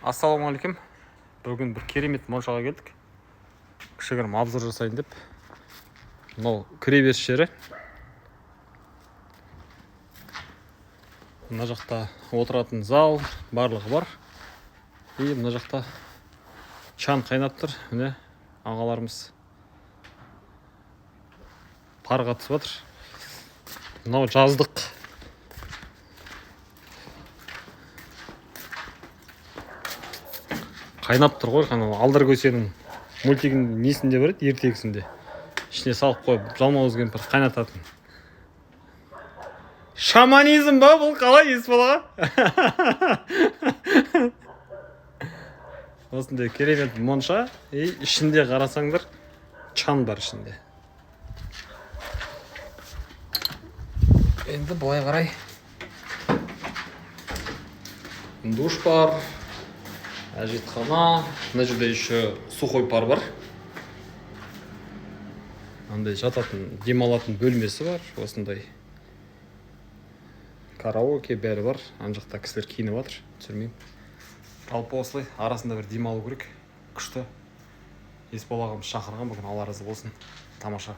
Ассалаумағалейкум. Бүгін бір керемет моншаға келдік. Кішігірім обзор жасайын деп. Мынау кіреберіс жері. Мына жақта отыратын зал, барлығы бар. И мына жақта чан қайнап тұр. Міне, ағаларымыз парға түсіп жатыр. Мынау жаздық. Қайнап тұр ғой, анау Алдар көсенің мультигінің несінде бар еді, ертегісінде. Ішіне салып қойып, жалмауыз кемпір қайнататын. Шаманизм ба бұл, қалай, Есбол аға? Осындай керемет монша, и ішінде қарасаңдар, чан бар ішінде. Енді былай қарай душ бар, әжетхана, мына жерде еще сухой пар бар. Андай жататын, демалатын бөлмесі бар, осындай караоке, бәрі бар. Ана жақта кісілер киініп жатыр, түсірмеймін. Жалпы осылай арасында бір демалу керек. Күшті. Есбол ағамыз шақырған бүгін, Алла разы болсын. Тамаша.